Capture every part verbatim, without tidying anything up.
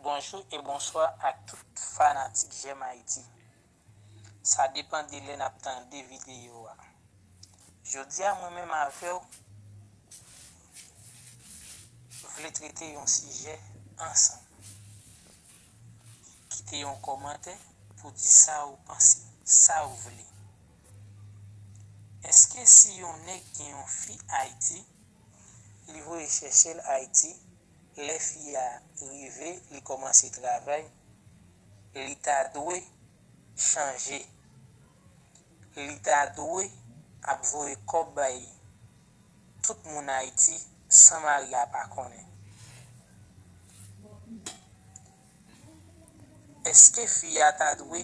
Bonjou e bonswa ak tout fanatik J'aime Haïti. Sa depann de lè n ap tande videyo a. Jodi a, mwen menm avè w vle trete yon sijè ansanm. Kite yon kòmantè pou di sa ou panse, sa ou vle. Èske si yon nèg gen yon fi Ayiti, li voye chèche l Ayiti, lè fi a rive, li kòmanse travay, li ta dwe chanje. Li ta dwe ap voye kòb bay tout moun Ayiti san mari a pa konnen. Èske fi a ta dwe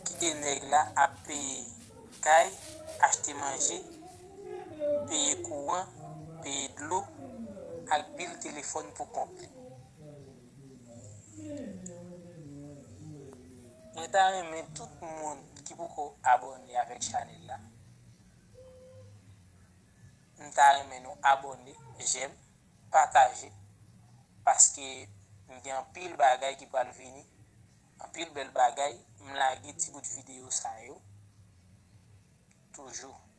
kite nèg la ap peye kay, achte manje, peye kouran, peye dlo, ak bil telefòn pou kont li? Mwen ta renmen tout moun ki poko abòne avèk chanèl la, m ta renmen nou abòne, j'aime, pataje, paske m gen anpil bagay ki pral vini, anpil bèl bagay, m lage ti bout videyo sa yo toujou.